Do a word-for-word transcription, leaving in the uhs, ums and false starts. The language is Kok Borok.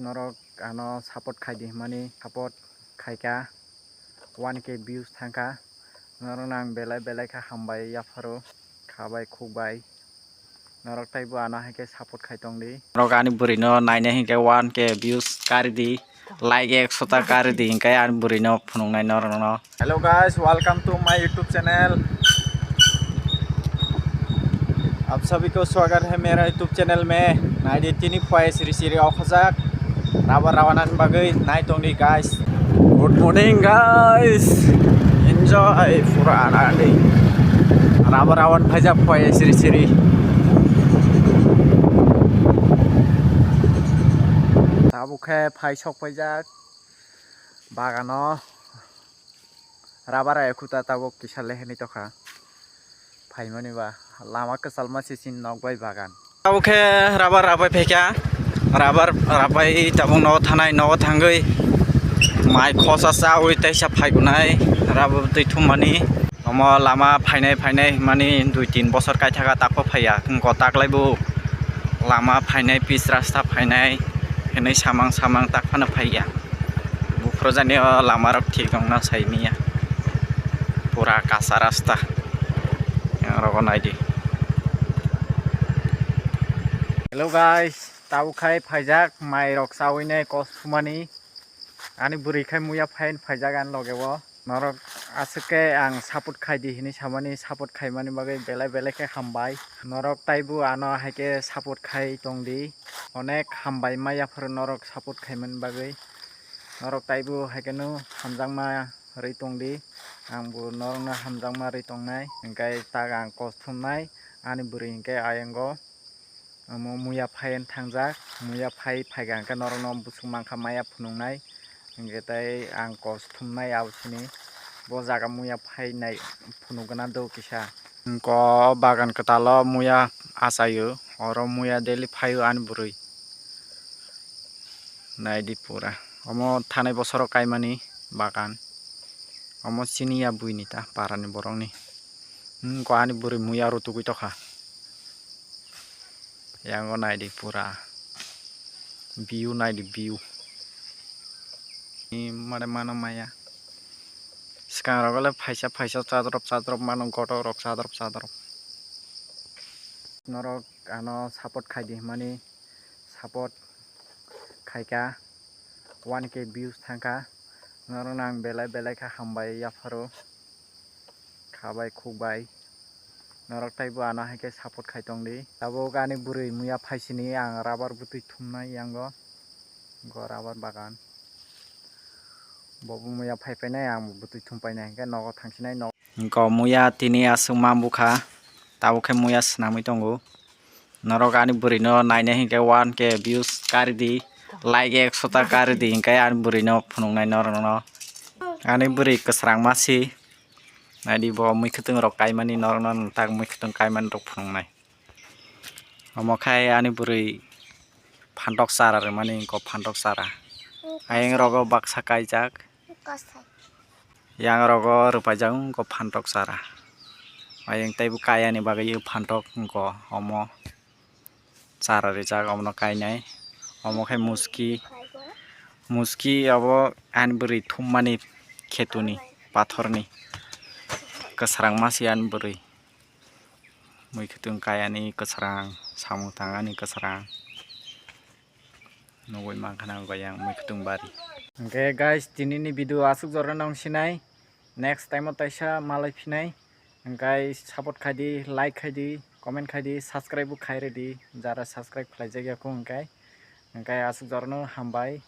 Norok ano support khai di hwnmani, support khai kha, one K views thang kha. Norok no ang belai belai kha hambai yapharo, kha bai khuk bai. Norok taibo ano hai khe support khai tong di. Norok ani bwrwi no naina hinkhe one K views kari di, like ekso ta kari di, hinkhe ani bwrwi no phunuk nai norok no. Hello guys, welcome to my YouTube channel. आप सभी को स्वागत है मेरा YouTube channel में। Nai di tini phai siri siri okhojak. Rubber rawanani bagwi nai tong di guys. Good morning guys. Enjoy pura nai di. Rubber rawan phaijak phai siri siri. Tabuk khe phai sok phaijak bagano. Rubber ekhuta tabuk kisa le hinwi tokha. Phaimani ba lama kwchalma se chini nok bai bagan. Tabuk khe rubber rabai phaikha. Rubber rabai tabuk nogo thanai, nogo thangwi mai khosa chawi teisa phaigunai rubber twi thummani. Omo lama phainai phainai hwnmani dui tin bosor kaithaka takho phaiya. Wngkho taklaibo lama phainai, pitch rasta phainai hinwi samang samang tak phano phaiya. Buphuru jani o lama rok thik wngna sai miya, pura kacha rasta. Yang rogo nai di. Hello guys, tabuk khai phaijak mai rok chawi nai kos thumani. Ani bwrwi khai muya phain phaijak ani loge o. Norok aswk khe ang support khai di hinwi samani, support khaimani bagwi belai belai khe hambai. Norok taibo ano hai khe support khai tong di. Onek hambai ma yaphuru norok support khaimani bagwi. Norok taibo hai kheno hamjakma rwi tong di. Ang bo norokno hamjakma rwi tongnai. Hinkhe tak ang kos thumnai. Ani bwrwi hinkhe ayang o. Omo muya phai thangjak, muya phai phaikha hwnkhe norokno bwswk mankha maya phunuknai, hinkhe tei ang kos thumnai abo sini. Bo jaga muya phainai phunukgwna do kisa. Wngkha o bagan kwtalo muya achaio, oro muya daily phaio ani bwrwi. Naidi pura. Omo thanai bosoro kaimani bagan. Omo chini ya buini ta parani borokni. Wngkha ani bwrwi muya rutugwi tokha. Yango naidi pura. View naidi view. Ni mare mano maya. Swkang rogo le phaisa phaisa chadrop chadrop mano, goto rok chadrop chadrop. Norok ano support khai di hwnmani, support khaikha, one K views thangkha. Norokno ang belai belai kha hambai yapharo, kha bai khuk bai. Norok taibo ano hai khe support khai tong di. Tabuk ani bwrwi muya phaisini ang rubber bwtwi thumnai yango. Go rubber bagan. Bo muya phai painai, ang bwtwi thum painai, hinkhe nogo thangsinai, nogo. Wngkha muya tini aswk ma bukha, tabuk khe muya swnamwi tongo. Norok ani bwrwino naina hinkhe one K views kari di, like ekso ta kari di, hinkhe ani bwrwino phunuknai norokno. Ani bwrwi kwsrang ma si, naidi bo mwkhwtwng rok kaimani norokno nwng tak mwkhwtwng kaimani rok phunuknai. Omo khai ani bwrwi phantok chara rwmani wngkha, phantok chara. Ayang rogo baksa kaijak. Yang rogo rwpaijak wngkha phantok chara. Ayang teibo kayani bagwi phantok wngkha omo chara rijak, omono kainai. Omo khe muski, muski abo ani bwrwi thummani khetuni pathorni kwsrang masi ani bwrwi. Mwkhwtwng kayani kwsrang, samung tangani kwsrang. Nugwi mankha na goyang mwkhwtwng bari. Hwnkhe guys, tinini video aswk jorano wng sinai. Next time o taisa malai phinai. Hwnkhe support khai di, like khai di, comment khai di, subscribe bo khai rw di. Jara subscribe khlai jak ya kho hwnkhe. Hwnkhe aswk jorano hambai.